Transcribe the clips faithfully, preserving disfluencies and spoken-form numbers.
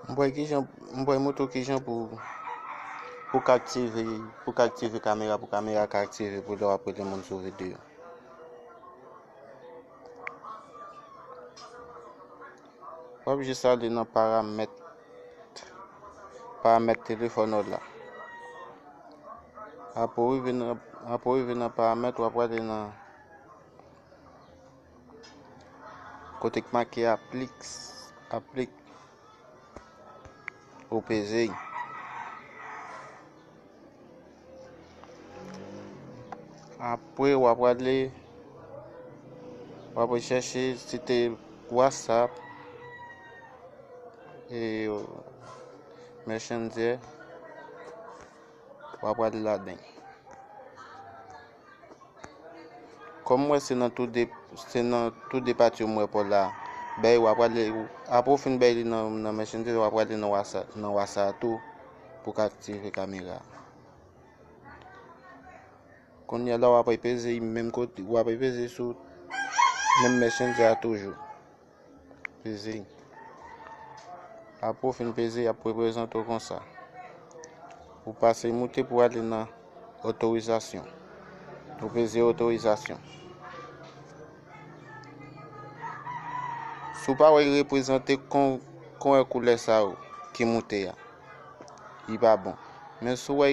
M pral kijan, m pral montre w kijan pou, pou ka aktive, pou ka aktive kamera, pou kamera ka aktive pou lè w ap rele moun sou videyo. W ap jis ale nan paramèt, paramèt telefòn ou la. Apre w rive nan, apre w rive nan paramèt, w ap prale nan kote k make aplik, aplik, ou peze. Apre, w ap prale, w ap chèche si te WhatsApp, e, Messenger, w ap prale ladan. Kòm m wè se nan tou de, se nan tou de pati yo m wè pa w la, bay w ap prale, apre w fin bay li nan, nan Messenger, w ap prale nan WhatsApp, nan WhatsApp tou pou w ka aktive kamera. Kounye a la, w ap peze menm kote, w ap peze sou menm Messenger a toujou. Peze. Apre w fin peze, y ap prezante w konsa. Ou pase moute pou ale nan otorizasyon. Ou peze otorizasyon. Si w pa wè l reprezante kon, kon wè koulè sa yo ki moute a, li pa bon. Men si w wè,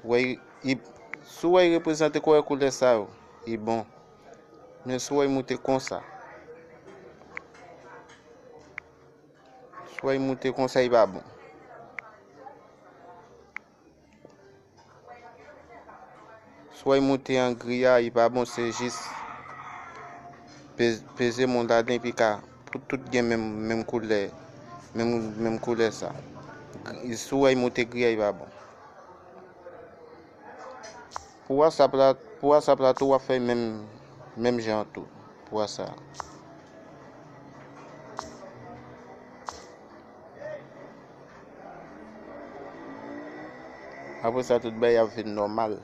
wè, li, si w wè l reprezante kon wè koulè sa yo, li bon. Men si w wè l moute konsa, si w wè l moute konsa, li pa bon. Si w wè l moute an gri a, li pa bon, se jis pe-, peze men w ladan epi ka, pou tout gen menm, menm koulè, menm, menm koulè sa. Gri-, si w wè l moute gri a, li pa bon. Pou WhatsApp la, pou WhatsApp la tou, w ap fè menm, menm jan an tou, pou WhatsApp. Apre sa, tout bagay ap vin nòmal.